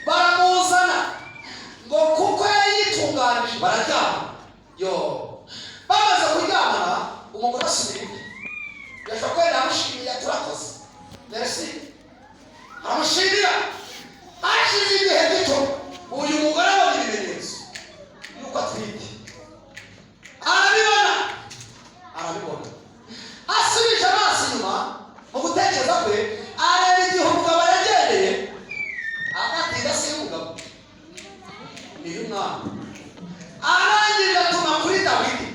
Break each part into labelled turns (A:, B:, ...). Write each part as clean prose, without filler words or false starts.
A: Baramuzana ngo kuko yari yitunganije, bararyama. Yo, bamaze kuryamana, umugore asubira iwe. Yashobora kuba yaramushimiye, "Turakoze, merci." Aramushimira. Hashize igihe gito, uyu mugore abona ibimenyetso yuko atwite. Arabibona, arabibona. Asubije amaso inyuma mu gutekereza kwe, areba igihe umugabo yagendeye, agatinda si y'umugabo, ni iy'umwami. Arangije atuma kuri Dawidi,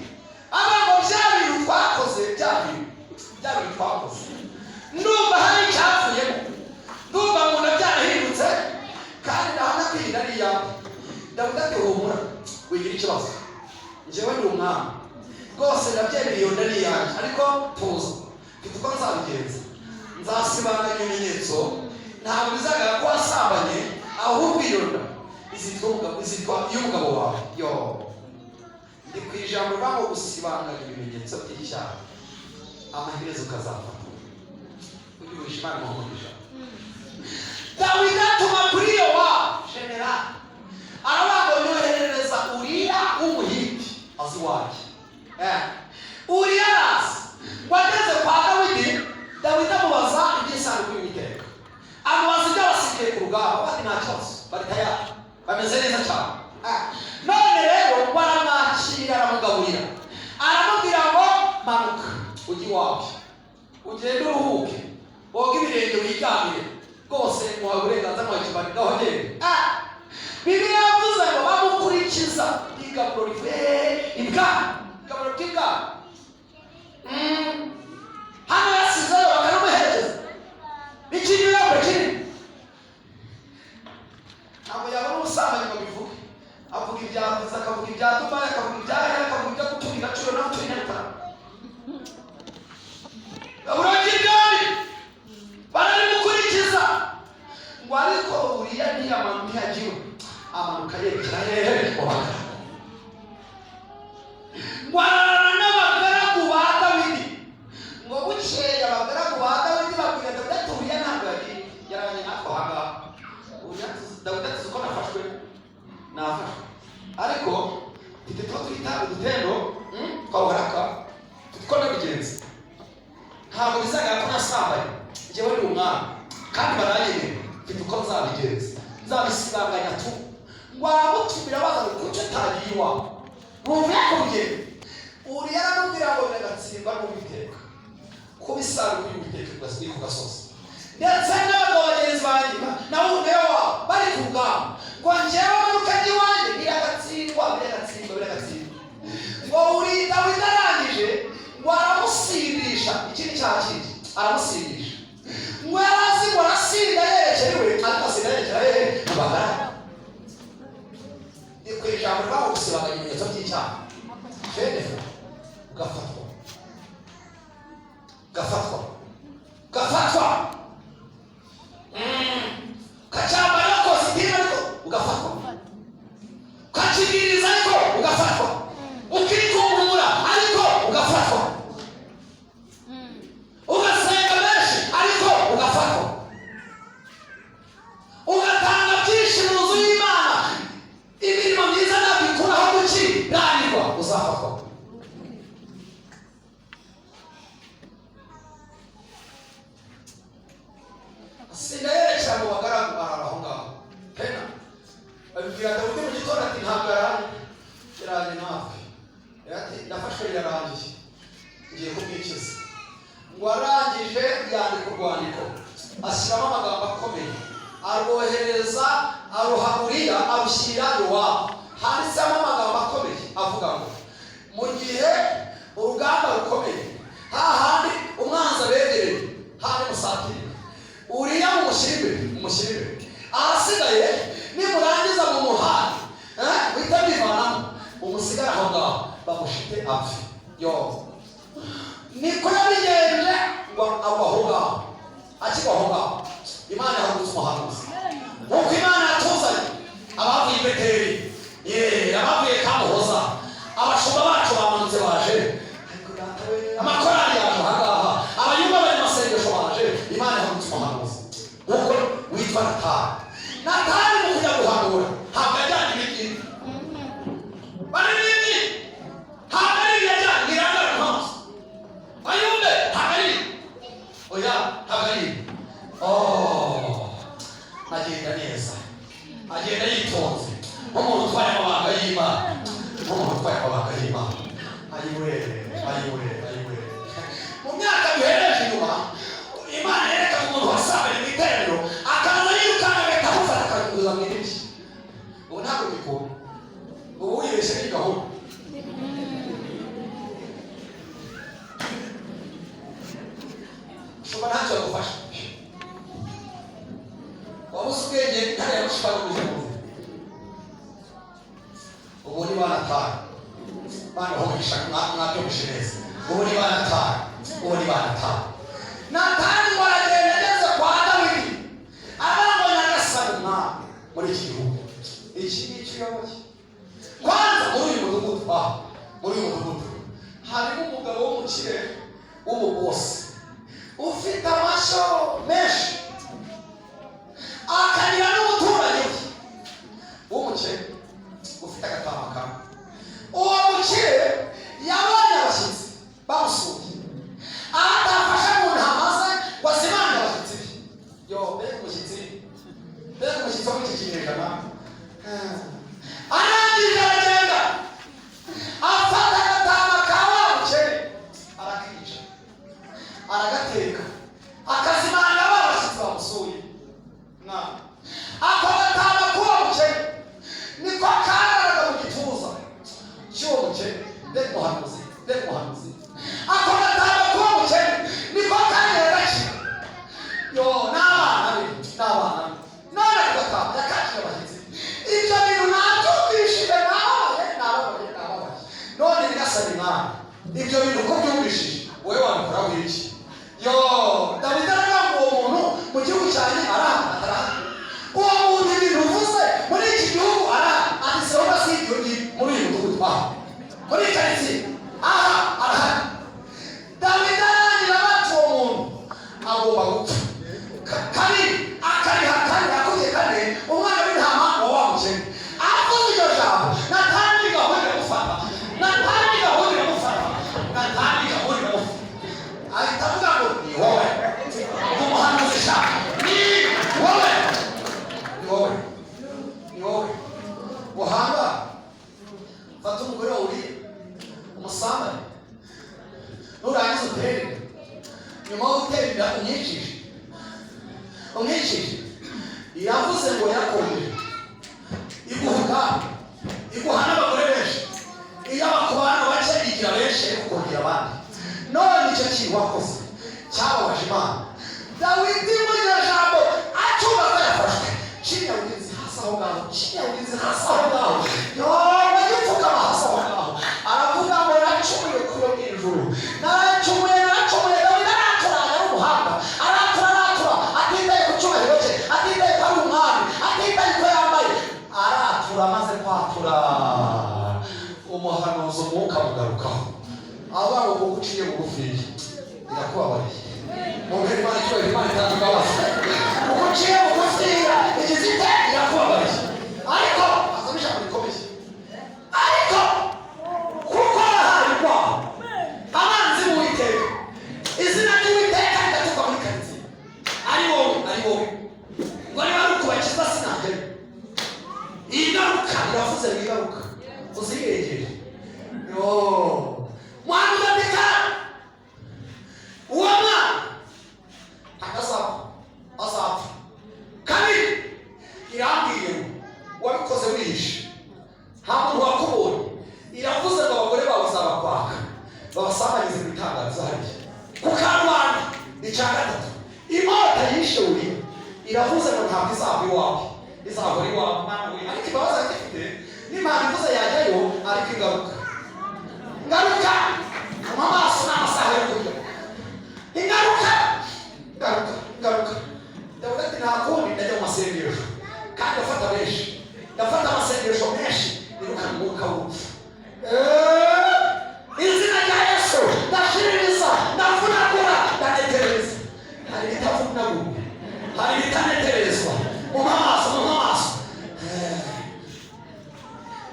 A: avuga ngo: "Bya bintu twakoze, bya bintu twakoze, ndumva hari icyavuyemo, ndumva mu nda byarahindutse, kandi ndahamya ko iyi nda ari iyawe." Dawidi ati: "Humura, wigira ikibazo, njyewe ndi umwami rwose, ndabyemeye, iyo nda ni iyanjye, ariko tuza, mfite uko nzabigenza. Nzasibanganya ibimenyetso, ntabwo bizagaragara ko wasambanye, ahubwo iyo nda izitwa izitwa iy'umugabo wawe." Yo, ndi ku ijambo rivuga ngo gusibanganya ibimenyetso by'icyaha, amaherezo ukazafata. Ujye uhisha Imana mu mugisha. Dawidi atuma kuri Yowabu generali, aravuga ngo: "Nyoherereza Uriya w'Umuhiti azi iwanjye." Uriya araza. Ngo ageze kwa Dawidi, Dawidi amubaza iby'isanduku y'Uwiteka, amubaza ibyo basigaye ku rugamba. Bati: "Nta kibazo, bari tayari, bameze neza cyane." None rero baramwakira, aramugaburira, aramubwira ngo: "Manuka ujye iwawe, ugende uruhuke, woge ibirenge, wiryamire rwose, muhawe uburenganzira, muhawe ikibari, ngaho genda." Bibiliya yavuze ngo bamukurikiza igaburo rivuye ibwami, igaburo ry'ibwami. Hano yasizeyo bakanamuherekeza ikinyuramo kinini. Ntabwo yabona ubusambanyi ngo bivuge. Avuga ibya viza, akavuga ibya Dubayi, akavuga ibya Hera, akavuga ibyo gutura igaciro nawe utuye Nyarutarama. Igaburo ry'ibwami bararimukurikiza. Ngo ariko Uriya ntiyagiwe, amanuka yerekera hehe? Mu bagaragu. Ngo ararana n'abagaragu ba Dawidi. Ngo bukeye abagaragu ba Dawidi babwira Dawidi ati: "Uriya ntabwo yagiye, yararanye natwe ahangaha." Uriya Dawidi ati: "Uko nafashwe, nafashwe, ariko mfite tuba twita udutendo twa buharaka, mfite uko ndabigenza, ntabwo bizagaragara ko nasambanye. Njyewe ndi umwami kandi baranyemera, mfite uko nzabigenza, nzabisibanganya tu." Ngo aramutumira, baza ngo: "Kuki utagiye iwawe, ntuvuye ku rugendo?" Uriya aramubwira ngo: "Biragatsindwa n'Uwiteka kuba isanduku y'Uwiteka iri ku gasozi, ndetse n'abagabo bagenzi banjye nawe nawe wabo bari ku rugamba, ngo njyewe manuke njye iwanjye? Biragatsindwa, biragatsindwa, biragatsindwa." Ngo uri Dawidi arangije ngo aramusindisha. Iki ni cyaha kindi. Aramusindisha. Ngo yari azi ngo arasinda yerekera iwe, ariko asinda yerekera hehe? Mu bagaragu. Ni ku ijambo rivuga ngo gusibanganya ibimenyetso by'icyaha. Fenefa, ugafatwa, ugafatwa, ugafatwa, ukacyambara kositimu ariko ugafatwa, ukakibwiriza ariko ugafatwa, ukikumbura ariko ugafatwa, ugasenga menshi ariko ugafatwa, ugatanga byinshi mu nzu y'Imana, imirimo myiza ntabwo ikuraho gukiranirwa, uzafatwa. Asinda yerekera mu bagaragu, arara aho ngaho. Pena babibwira Dawidi mu gitondo, ati: "Ntabwo yaraye, yaranye natwe." Ati: "Ndafashwe, birarangiye, ngiye kumwikiza." Ngo arangije yandika urwandiko, ashyiramo amagambo akomeye, arwohereza, aruha Uriya, arushyira Yowabu. Handitsemo amagambo akomeye avuga ngo: mu gihe urugamba rukomeye, hahandi umwanzi abegereye, hahandi musatira, Uriya mumushyire imbere, mumushyire imbere, ahasigaye nimurangiza mu muhanda muhita mwivanamo, umusigare aho ngaho, bamushite apfe. Yo, niko yabigenje. Ngo agwa aho ngaho. Akigwa aho ngaho, Imana yahagurutse umuhanuzi. Nk'uko Imana yatuzanye abavuye i Beteli, ye abavuye Kamuhoza, abashumba bacu bamanutse baje, ariko data we, amakorali yaje ahangaha, abayumba bari mu masengesho baje. Imana yahagurutse umuhanuzi nk'uko witwa Natani. Natani mu Agenda yitonze nk'umuntu utwaye amabanga y'Imana, nk'umuntu utwaye amabanga y'Imana. Ayiwe, ayiwe, ayiwe! Mu myaka duhereje inyuma, Imana yerekaga umuntu wasambanye mu iteraniro, akaza yirukanka, agahita amufata, akamuguza mu idirishya. Ubu ntabwo bikunda, ubu wibeshye ni gahunda. Ushobora ntacyo yagufasha, wabuze ubwenge, ntare yagushikanyije mu nzira. Ubu ni banatanu bana hogisha, mwabyumvishe neza. Ubu ni banatanu, ubu ni banatanu. Natani ngo aragenda, ageze kwa Dawidi, avuga ngo: "Nyagasani umwami, muri iki gihugu iki ngiki uyoboye, kwanza muri uyu mudugudu, ah, muri uyu mudugudu harimo umugabo w'umukire, w'umubosi, ufite amashyo menshi, akagira n'umuturanyi we w'umukire ufite agatama kamwe. Uwo mukire yabonye abashyitsi bamusuye, atafashe mu ntama ze ngo azimange abashyitsi be." Yo, mbega umushyitsi, mbega umushyitsi wo muri iki kinyejana! Arangije aragenda, afata agatama ka wa mukene, arakica, aragateka, akazimanga ba bashyitsi bamusuye. Mwana, ako gatama k'uwo mukene niko kararaga mu gituza cy'uwo mukene. Mbega umuhanuzi, mbega umuhanuzi! Ako gatama k'uwo mukene niko kagera gakira yo n'abana be, n'abana be. None ako gatama yakakira abashyitsi. Ibyo bintu nabyumvishije, nababaye, nababaye, nababaye. None nyagasani mwana, ibyo bintu uko byumvishije, wowe wabikoraho iki? Yo, Dawidi aravuga ngo: "Uwo muntu mu gihugu cyanjye arahari, atarahari? Uwo muntu ibintu uvuze muri iki gihugu arahari?" Ati: "Sehoma, si ibyo ngibyo, muri uyu mudugudu, aha muri iyi karitsiye, aha arahari." Dawidi arangira bati: "Uwo muntu agomba gupfa kabiri, akariha kane, akubye kane umwana w'intama wa wa mukene." Avuze iryo jambo, Natani gahunda iramufata, Natani gahunda iramufata, Natani gahunda iramufata. Ahita avuga ngo: "Ni wowe umuhanuzi sha, ni wowe, ni wowe, ni wowe buhanga. Fata umugore wawe uriye, umusambane, nurangiza utere inda. Nyuma yo gutera inda, umwicishe, umwicishe. Iravuze ngo yakomeje iguha ubwami, iguha n'abagore benshi. Iyo bakubana bake, igira benshi, ariko ukongera abandi. None icyo kintu wakoze cyababaje Imana." Dawidi muri iryo jambo acyumva ko yafashwe, chini ya ulinzi, hasi aho ngaho, chini ya ulinzi, hasi aho ngaho, yoba gipfukama hasi aho ngaho, aravuga ngo: "Nacumuye kuri mu ijuru, naracumuye, naracumuye." Dawidi aratura, ari umuhanga, aratura, aratura, atitaye ku cyubahiro cye, atitaye ko ari umwami, atitaye ko yambaye, aratura. Amaze kwatura, umuhanuzi umwuka mugarukaho, avuga ngo: "Kuko uciye bugufiya, irakubabariye." Mubwire Imana icyubahiro, Imana itanga imbabazi. Kuko uciye bugufiya, igize ite? Irakubabariye. Ariko azamo ijambo rikomeye: "Ariko kuko wahaye urwaho abanzi b'Uwiteka, izina ry'Uwiteka rigatukwa muri karitsiye, ari wowe, ari wowe, ngo niba ari ukubakiza, sinajyayo. Iyi ngaruka iravuze ngo ingaruka uziregere." Yo mwana, udatika uwo mwana ntabwo azapfa, azapfa kabiri. Irambwiye ngo wabikoze wihishe, nta muntu wakubonye. Iravuze ngo abagore bawe izabakwaka, babasambanyize mu bitangazo hariya ku karubanda. Icya gatatu, inkota yishe Uriya, iravuze ngo ntabwo izava iwawe, izahora iwawe. Mwana we, ariko imbabazi agifite, n'Imana ivuze yajyayo. Ariko ingaruka, ngaruka mu maso n'amasaha yo kurya, ingaruka, ngaruka, ngaruka. Ndavuga ati: "Nta kundi, ndajya mu masengesho kandi ndafata benshi, ndafata amasengesho menshi, nirukana umwuka w'urupfu. Izina rya Yesu, ndashiririza, ndavunagura, ndanetereza." Hari ibitavunagurwa, hari ibitaneterezwa. Mu maso, mu maso.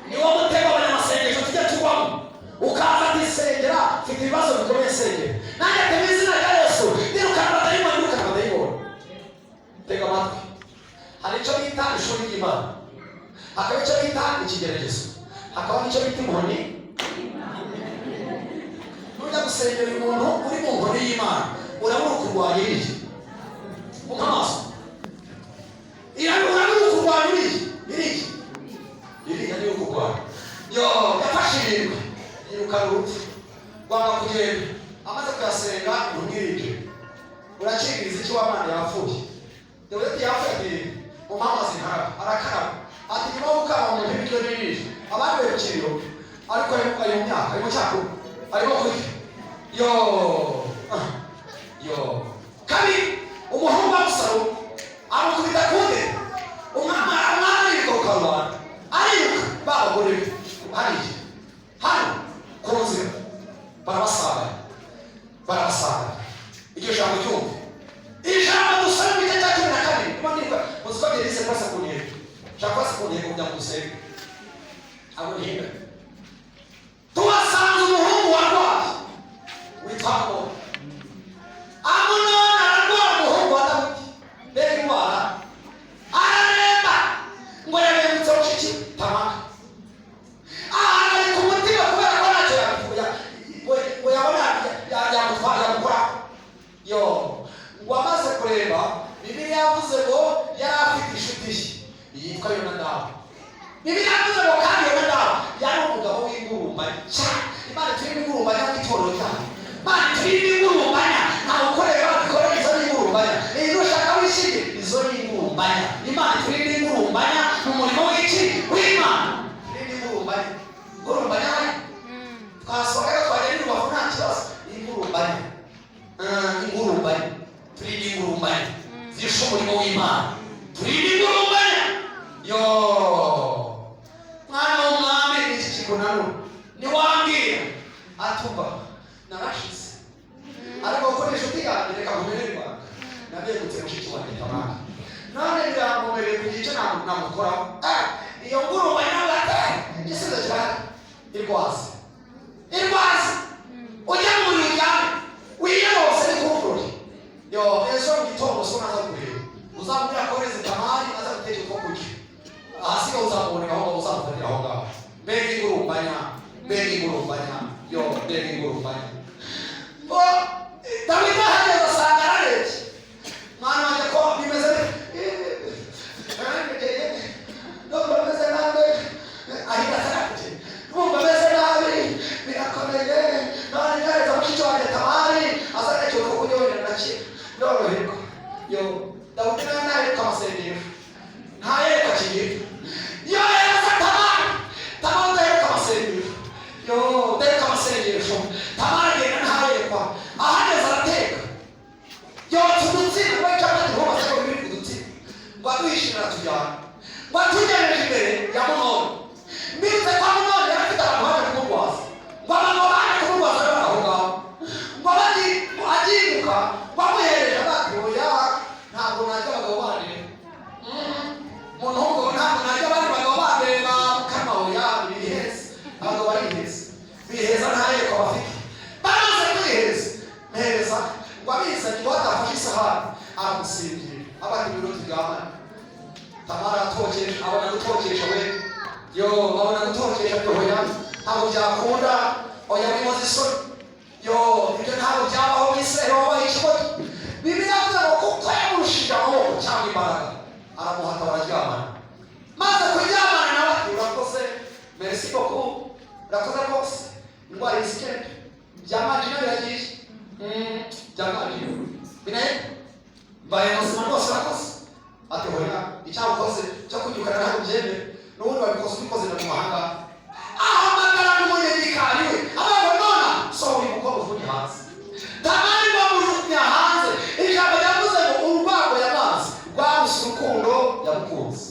A: Niwo mutego abanyamasengesho tujya tugwamo. Ukaza ati: "Sengera, mfite ibibazo bikomeye, sengera." Nanjye ati: "Mu izina rya Yesu, nirukana abadayimoni, nirukana abadayimoni." Tega amatwi, hari icyo bita ishuri ry'Imana. Hakaba icyo bita ikigeragezo, hakaba n'icyo bita inkoni. Nujya gusengera umuntu uri mu nkoni y'Imana, urabura kurwanya iriya mu maso, urabura kurwanya iriya, iriya, iriya niyo kurwanya. Yo yafashe irindwi, yirukana urupfu rwanga kugenda. Amaze kuyasenga, intumwa irinjira. "Urakingiriza icyo wa mwana yapfuye?" Dawidi yapfuye. Ati: "Mu mazi nkaraba." Arakaraba. Ati: "Nyuma yo gukaraba mu ibiryo n'irije." Abandi bari ku kiriyo, ariko ari mu myaka, ari mu cyakuru, arimo kurya. Yo, ah, yo kabiri, umuhungu wa Abusalomu amukubita kunde, umwana, umwana ariruka ku karubanda, ariruka. Ba bagore be hariya hano ku nzira barabasanganya, barabasanganya. Iryo jambo ryumve, ijambo dusoma mu gice cya 12. Niba nibuka, muzi ko byerize kurasa ku ntego, nshaka kurasa ku ntego kugira ngo dusenge abo ntinda. Tuhasanze umuhungu warwaye witwa Amunoni. Amunoni ararwara, umuhungu wa Dawidi. Mbega indwara! Araremba. Ngo yarembutse mushiki Tamara, ahagarika umutima kubera ko ntacyo yabivuga ngo yabona yamutwara, yamukoraho. Yo, ngo amaze kureba, Bibiliya yavuze ngo yari afite inshuti ye yitwa Yonadabu. Bibiliya yavuze ngo kandi Yonadabu yari umugabo w'ingurumbanya cyane. Imana turimo ingurumbanya mu itorero ryayo. Imana turimo ingurumbanya. Ntawe ukorera babikorera, izo ni ingurumbanya. Iyi nushaka wishimye, izo ni ingurumbanya. Imana turimo ingurumbanya mu murimo w'iki? W'Imana. Turimo ingurumbanya, ingurumbanya we. Twasohoka rero, twagera i Rubavu, nta kibazo. Ingurumbanya, ingurumbanya, turinde ingurumbanya zishe umurimo w'Imana. Turinde ingurumbanya. Yo, mwana w'umwami, iki kikunanura ntiwambwira? Atumva narashize, ariko kuko ni inshuti yanjye, reka nkumenere ibanga: nabegutse mushiki wanjye Tamara, none birankomereye kugira icyo namukoraho. Iyo ngurumbanya nawe ati: "Igisubizo kirahari, irwaze, irwaze, ujye mu buriri, uryame, wiyorose n'ikuvurori." Yo, ejo mu gitondo so naza kureba, uzamubwira kohereza Tamari aza guteka utwo kurya, ahasigaye uzamubonera aho ngaho, uzamufatira aho ngaho. Mbega ingurumbanya, mbega ingurumbanya! Yo, mbega ingurumbanya! Ngo Dawidi ahageze asanga ararebye: "Mwana wanjye, ko bimeze bite?" "Ndumva meze nabi." Ahita atarabye: "Ndumva meze nabi, birakomeye. None nyohereza mushiki wanjye Tamari azatekera utwo kurya, wenda ndakira, ndoroherwa." Yo, Dawidi nawe ntaheruka amasengesho, ntayerekwa kigira. Yohereza Tamari. Tamari udaheruka amasengesho, yo, udaheruka amasengesho. Tamari agenda ntayerekwa, ahageze arateka, yotsa udutsima we capati hubatse ngo bibiri udutsima, ngo aduhishira, aratujyana, ngo atugejeje imbere ya Munoni. Mbibutse ko Munoni yari afite abantu baje kumurwaza. Ngo abantu baje kumurwaza bari aho ngaho, ngo agimuka, ngo amuhereje, bati: "Oya, ntabwo najya abagabo bandeba. Umuntu w'umugabo, ntabwo najya abandi bagabo bandeba mu kanwa. Oya, biheza." Abagabo bariheza, biheza, nta yerekwa bafite. Bamaze kwiheza mpereza, ngo abizanye, ngo batafashe isahani, aramusingira, abandi ibiro turyamane. Tamara aratokesha, abona gutokesha we. Yo, abona gutokesha byo. "Hoya, ntabwo byakunda. Oya, wimoze isoni. Yo, ibyo ntabwo byabaho mu Israheli, wabaye ikigoyi." Bibiliya avuga ngo kuko yamurushije amaboko cyangwa imbaraga, aramuhata, bararyamana. Maze kuryamana nawe, ati: "Urakoze, merci beaucoup, urakoze rwose. Indwara izigenda bya majina biragiye, bya majina binaye, mbaye muzima rwose, urakoze." Ati: "Hoya, icyaha ukoze cyo kunyukana ntabwo byemera, n'ubundi wabikoze ubikoze na mu mahanga." Ahamagara n'umunyagikari we, avuga ngo: "Nona sohora uyu mukobwa, ujugunye hanze." Tamari bamujugunya hanze. Ijambo ryavuze ngo urwango yamazi rwaruse urukundo yamukunze.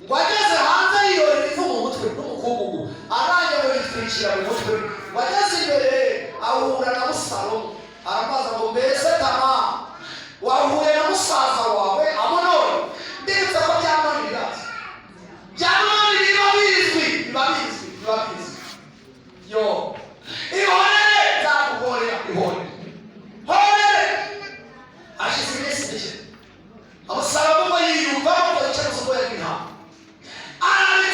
A: Ngo ageze hanze, yiyorera ivu mu mutwe n'umukungugu, arangiye ngo yitwikira mu mutwe. Ngo ageze imbere, ahura na Busalomu, aramubaza ngo: "Mbese Tama, wahuye na musaza wawe Amunoni?" Mbibutse ko bya Amunoni birazwi, bya Amunoni biba bizwi, biba bizwi, biba bizwi. Yo, ihorere, nzaguhorera, ihorere, horere. Hashize iminsi mike, Abusalomu ngo yiyumvamo ngo yicaye ubwoya bw'intama, arambika.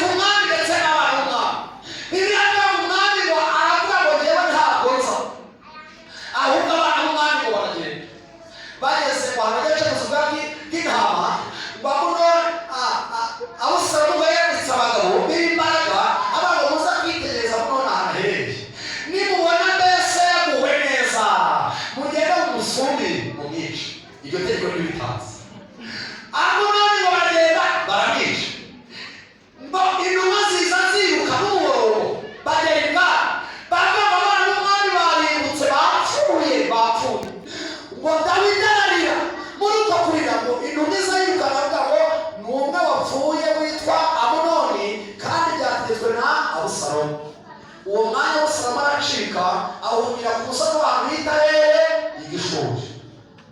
A: Ahungira ku musozi w'ahantu bita hehe? Igishuri.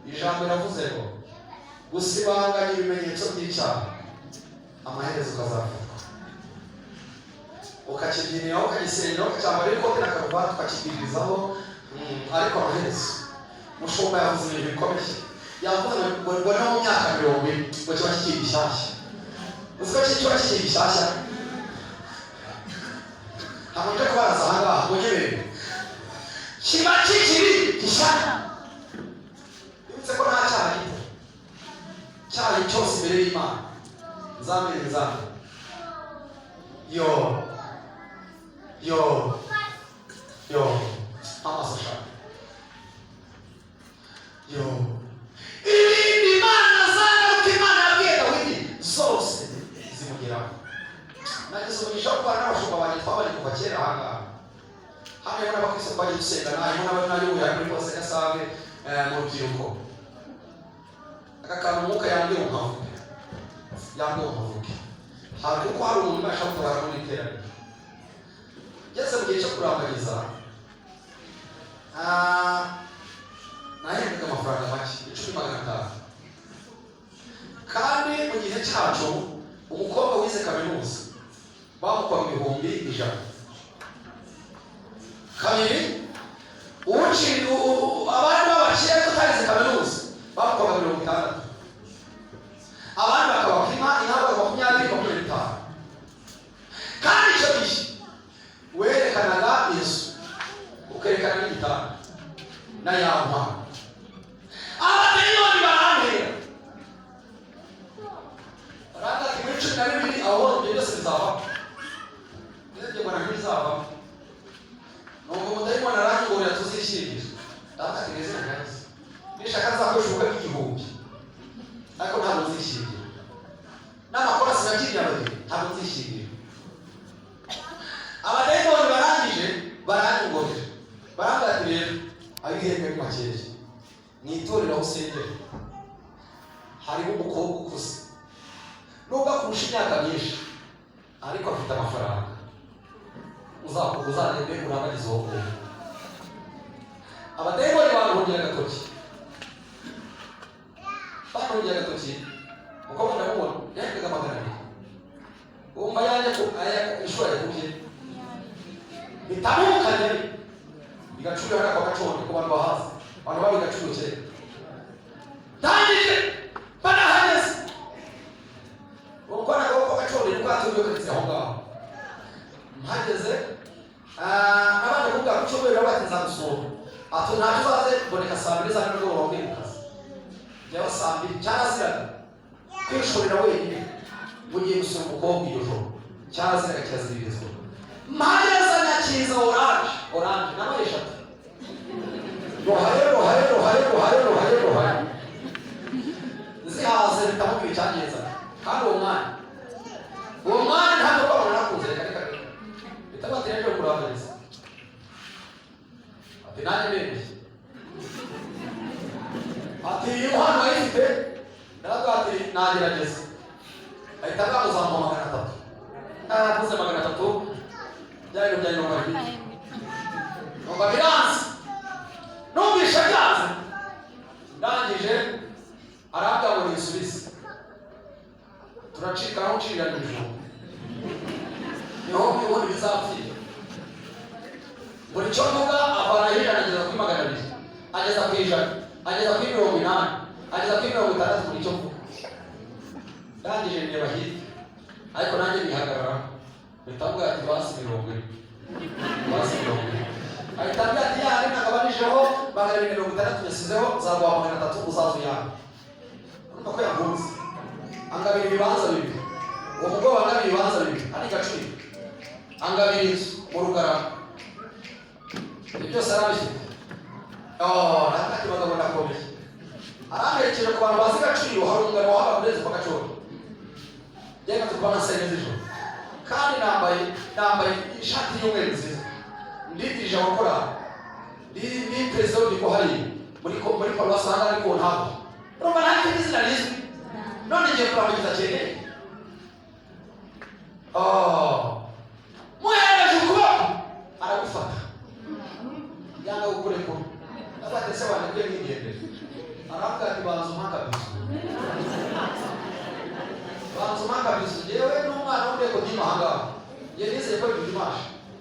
A: Ijambo riravuze ngo gusibanganya ibimenyetso by'icyaha, amaherezo ukazafatwa, ukakibyiniraho, ukagisengeraho, ukacyambara ikote na karuvati, ukakibwirizaho, ariko amaherezo, mushumba yavuze ibintu bikomeye. Yavuze ngo no mu myaka 40 ngo kiba kikiri gishyashya. Uzi ko kiba kikiri gishyashya? Ntabwo nje kubaraza aha ngaha ngo nyemerere, kiba kikiri gishyashya. Yibutse ko nta cyaha gito, cyaha cyose imbere y'Imana nzamere nzamere. Yo yo yo, amaso ashaka yo ibindi. Imana zagaruka, Imana yabwiye Dawidi zose zimugeraho. Nagize umugisha wo kubana n'abashumba banjye, twabanye kuva kera aha ngaha. Hano harimo n'abakristo twagiye dusengana, harimo n'abayoboye hano muri Kose Gasave mu rubyiruko. Aka kantu Umwuka yambwiye ngo nkavuge, yambwiye ngo nkavuge. Hari kuko hari umuntu ubasha gutabara muri iteraniro. Ngeze mu gihe cyo kurambagiza, nahembwaga amafaranga make, 10,500. Kandi mu gihe cyacu umukobwa wize kaminuza bamukwaga 100,000. Kabiri, uwuci abandi b'abakire tutarize kaminuza bamukwaga 60, abandi bakabaka inka, inka 20, 25. Kandi icyo gihe werekanaga inzu, ukerekana n'igitanda na ya mpano. Abadayimoni barantera, barambwira ati muri 12 aho ibyo byose bizavamo. Ndetse mbona ntibizavamo. Nuko umudayimoni aranyongorera, tuzishyingira. Ndavuga ati mwizina rya Yesu, nishaka nzakoresha ubukwe bw'igihumbi, ariko ntabwo nzishyingira. N'amakorasi nabyiriye abageni, ntabwo nzishyingira. Abadayimoni barangije baranyongorera, barambwira ati rero ayo uhembwe ni makeya, mu itorero aho usengera hariho umukobwa ukuze, nubwo akurusha imyaka myinshi, ariko afite amafaranga. Uzagende urambagize uwo nguwo. Abadayimoni bantungira agatoki, bantungira agatoki. Umukobwa ndamubona, yahembwaga 200. Wumva yanjye ko aya inshuro yakubye bitandukanye. Igacurira hariya kwa Gaconde, ku bantu bahazi, abantu baba igacuro kera. Ndangije banahageze, umukobwa kwa Gaconde nibwo yatuye karitsiye aho ngaho. Mpageze, nabanje kuvuga ku cyumweru, bati nzagusura. Ati ntacyo, uzaze mboneka saa 2 za nimugoroba mvuye mu kazi. Njyaho saa 2. Cyaraziraga kwishorera wenyine ngo ugiye gusura umukobwa iryo joro, cyaraziraga, kiraziririzwa. Mpageze nyakiza orange, orange nabaye eshatu, ruhaye ruhaye ruhaye ruhaye ruhaye ruhaye. Nzihaze bitamubwira icyangenzaga. Kandi uwo mwanya ntabwo twabona nakunze. Reka reka reka, bitabatira rero kurambariza. Ati nanjye ndemeye. Ati iyi mpano ayifite? Ndavuga ati nagerageza. Ahita aganguza mu 300. Naravuze 300, bya bintu bya nyuma bibiri. Numva biranze, numvishe byanze. Ndangije arambwira ngo nisubize, turacika aho ncirira ibijumba, niho ubundi bizapfira. Buri cyo mvuga avana 100 ageza kuri 200, ageza ku 100, ageza kuri 80, ageza kuri 60. Buri cyo mvuga. Ndangije ndeba hirya, ariko nanjye nihagarara, mpita mvuga ati basi 40, basi 40. Ahita ambwira ati yandi nagabanijeho 260 nyasizeho, nzaguha 300, uzaza uyange. Urumva ko yakunze. Angabira ibibanza bibiri uwo mugoroba, angabira ibibanza bibiri hano i Gacuriro, angabira inzu mu Rugarama. Ibyo byose arabifite. Oh, nakati bagabo, ndakomeye. Aramperekeje. Ku bantu bazi Gacuriro, hari umugabo wahaga urenze kwa Gacuriro. Byamaze kuba nka saa 4 z'ijoro, kandi nambaye ishati y'umweru nziza, ndidirije abakorali, ndi perezida w'urubyiruko hariya muri paruwasi aha ngaha, ariko ntabwo urumva nta n'irindi zina rizwi. None ngiye kurambagiza cyane. Oh. Muhereje ukuboko aragufata, yanga.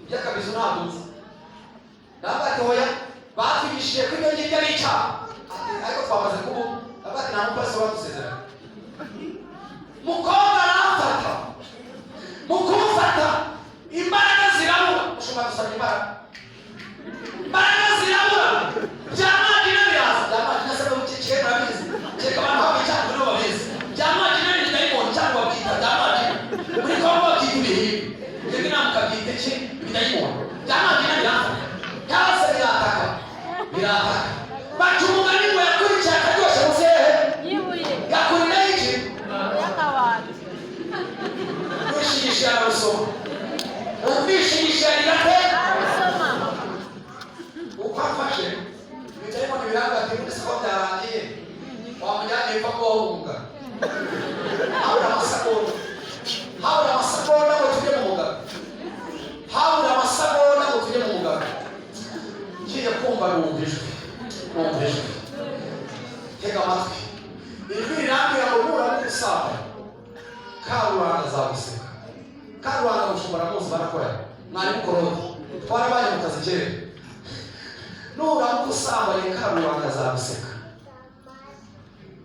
A: Iby'akabizu ntabwo nzi. Ndavuga ati: "Hoya, batwigishije ko ibyo ngibyo ari icyaha." Ati: "Ariko twamaze kubu." Ndavuga ati: "Nta mupasiteri wadusezeranye." Mukobwa aramfata, mu kumufata imbaraga zirabura. Ushobora gusaba imbaraga, imbaraga zirabura, bya majina biraza. Bya majina se n'ubukikire murabizi, kereka abantu baba cyangwa nibo babizi. Bya majina ni dayimoni, cyangwa babyita bya majina, muri Kongo babyita ibihimbi, mwebwe namwe mukabyita iki? Ibidayimoni. Bya majina biramfata cyangwa se birataka, birataka. Baca umugani ngo yakurikiye akaryoshye muzehe
B: yibuye
A: yakurira iki?
B: Y'akabati.
A: Kwishigisha ararusoma, umwishigisha rirate.
B: Arasoma.
A: Uko afashe ibidayimoni biranga ati: "Muri siko byarangiye, wamujyanye ipfa kuwahunga." Habura amasegonda, habura amasegonda ngo tujye mu mugabo, habura amasegonda ngo tujye mu mugabo. Ngiye kumva numva ijwi, numva ijwi. Tega amatwi. Ijwi rirambwira ngo: "Nuramuka usambana, Karubanda azaguseka." Karubanda mushobora muzi, barakoranye, mwarimu Korode, twarabanye mu kazi kera. "Nuramuka usambanye, Karubanda azaguseka."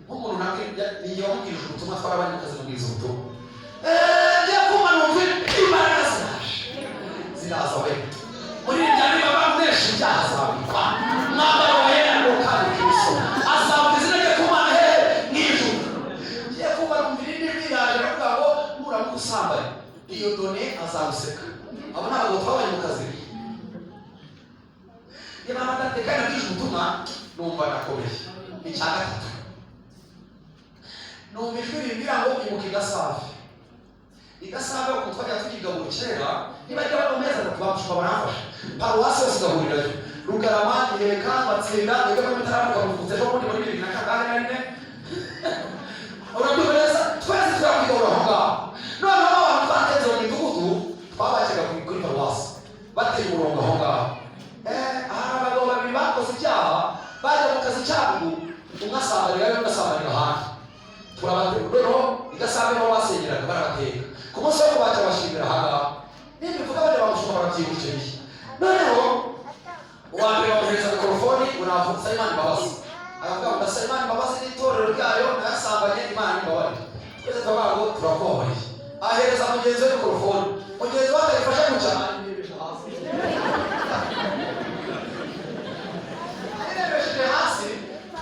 A: Nk'umuntu ngiye wamubwirije ubutumwa, twarabanye mu kazi, mubwiriza ubutumwa. Ngiye kumva numva imbaraga ziraje, ziraza we. Muri iryo niba bamunesha ibyaha azabikwa mwambaro wera ngo kandi Kristo azavuga izina rye ku Mana hehe? Mu ijuru. Ngiye kumva numva irindi jwi riraje, ravuga ngo: "Nuramuka usambanye, iyo done azaguseka." Abo ni abagabo twabanye mu kazi. Niba badateka nabwije ubutumwa, numva nakomeye. Icya gatatu, numva ijwi rimbwira ngo: "Ibuka i Gasave." I Gasave ukuntu twajya tuyigabura kera, niba ajya mu mezi 3 bamushuka baramfasha, paruwasi yose igahurirayo, Rugarama, Giheka, Batsinda, mwebwe muri mutaramuka muvutse ejo bundi muri bibiri na kangahe na rimwe, urabyumva neza? Twese turakwigabura aho ngaho. Noneho abantu twatenze mu midugudu twabakiraga kuri paruwasi, bateye umurongo aho ngaho. Hari abagabo babiri bakoze ibyaha, bajya mu kazi cyabugu, umwe asambanira undi asambanira ahandi. Turabateka. Noneho i Gasave niho basengeraga, barabateka. Ku munsi wo kubakira bashimira aha ngaha, nimba ivuga bajya bamushuma barabyibuka icyo gihe. Noneho uwa mbere bamuhereza mikorofoni ngo navuga Imana imbabazi, aravuga ngo: "Ndasaba Imana imbabazi n'itorero ryayo, nayasambanye, Imana imbabarire." Twese turavuga ngo: "Turakubabariye." Ahereza mugenzi we mikorofoni, mugenzi we akayifasha gutya, ayirebesha hasi, ayirebesheje hasi.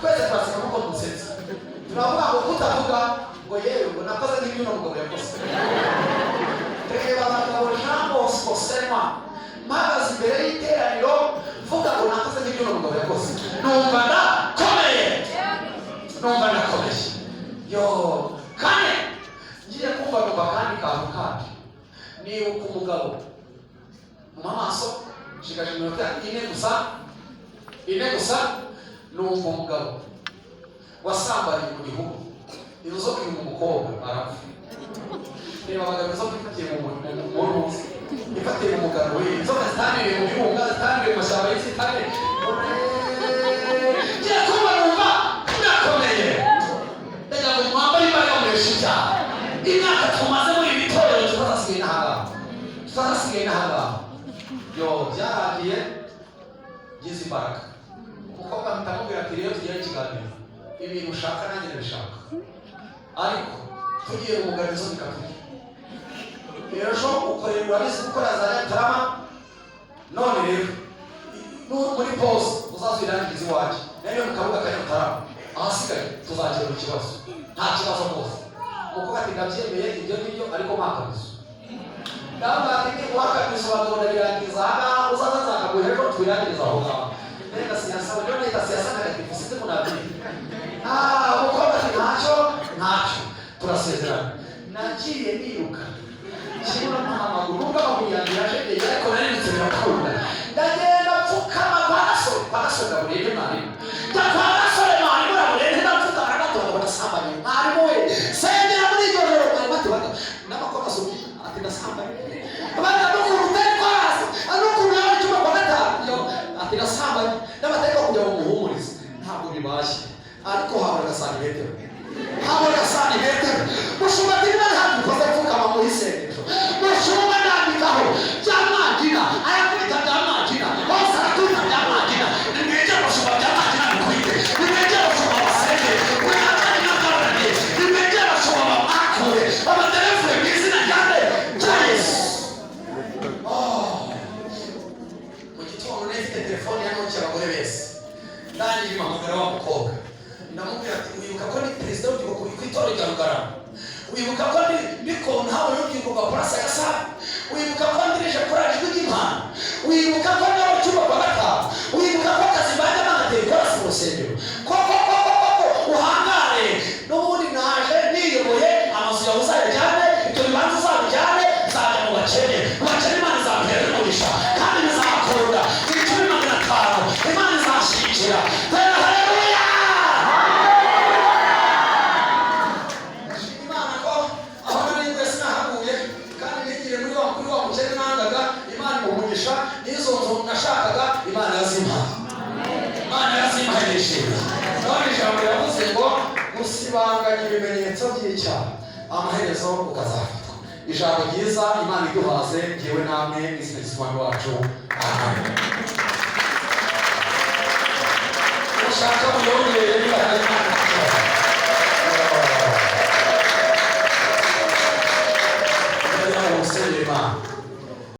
A: Twese turaseka nkuko dusetse, turavuga ngo kutavuga ngo: "Yewe," ngo, "nakoze nk'ibyo uno mugabo yakoze." Reba abagabo, Jean Bosco Sema, mpagaze imbere y'iteraniro mvuga ngo nakoze nk'ibyo uno mugabo yakoze, numva ndakomeye, numva ndakomeye. Yo, kane, ngiye kumva numva akandi kantu kandi, nibuka umugabo mu maso. Nshigaje iminota 4 gusa, 4 gusa. Numva umugabo wasambaniye mu gihuru, inzoka iri mu mukobwa, arapfa. Reba abagabo, inzoka ifatiye mu ruzi, ifatiye mu mugano we. Inzoka zitandiriye mu birunga, zitandiriye mu mashyamba y'inzitane. Ngiye kumva numva ndakomeye. Ndagira ngo mwambare imbaraga, munesha ibyaha. Imyaka tumaze muri iri torero tutazasigaye n'ahangaha, tutazasigaye n'ahangaha. Yo, byarangiye ngize imbaraga. Umukobwa mpita amubwira ati: "Rero tugire ikiganiro, ibintu ushaka nanjye ndabishaka, ariko tugiye mu muganizo bikatujya ejo ukorera, urabizi gukora za Nyarutarama. None rero muri pause uzaza uyirangirize iwanjye, nayo mu kabuga ka Nyarutarama, ahasigaye tuzakemura ikibazo, nta kibazo rwose." Umukobwa ati: "Ndabyemeye ibyo ngibyo, ariko mpakabizo." Ndavuga ati: "Ni uwakabizo, abagabo ndabirangiza aha ngaha, uzaza nzakaguha ejo twirangirize aho ngaho." Nenda siasa, ndio naita siasa takatifu, sisi kuna. Ah, umukobwa ati: "Ntacyo, ntacyo, turasezerana." Nagiye niruka kimwe amaguru, nubwo amaguru yanjye yajegeye, ariko narirutse birakunda. Ndagenda mfukama kwa gasore, kwa gasore ndaburende mwarimu, njya kwa gasore mwarimu ndaburende, ndapfukama aragatonda badasambanye. "Mwarimu we, sengera muri iryo joro." Mwarimu ati: "Baga n'amakoma asomye." Ati: "Ndasambanye." Abandi n'ukuntu utari kwasi, n'ukuntu yaba icyuma kwa gatanu. Yo, ati: "Ndasambanye." N'abatari kugira ngo muhumurize, ntabwo bibaye, ariko habura santimetero, habura santimetero. Mushumba ati: "Niba ntabwo ukoze, pfukama mu isengesho." Mushumba, ndandikaho byamwagira. Wibuka ko nawe cyumba kwa gatanu, wibuka ko akazi bajya banatera ikorasi mu rusengero, koko koko koko uhangare. N'ubundi naje niyoboye, amazu yawe uzayajyane, ibyo bibanza uzabijyane, nzajya mu bakene. Mu bakene Imana izampera umugisha kandi bizakunda. 500,000 Imana izashyigikira. Tera haleluya! Ndashima Imana ko aho nari nguye sinahaguye, kandi nigire muri wa kuri wa mukene nangaga. Imana imuha n'izo nzu nashakaga, Imana yazimpaye, Imana yazimpaye, nishimye. None ijambo yavuze ngo gusibanganya ibimenyetso by'icyaha, amaherezo ukazafatwa. Ijambo ryiza, Imana iduhaze jyewe namwe n'izina ry'Umwami wacu, amen. Ushaka muyongere.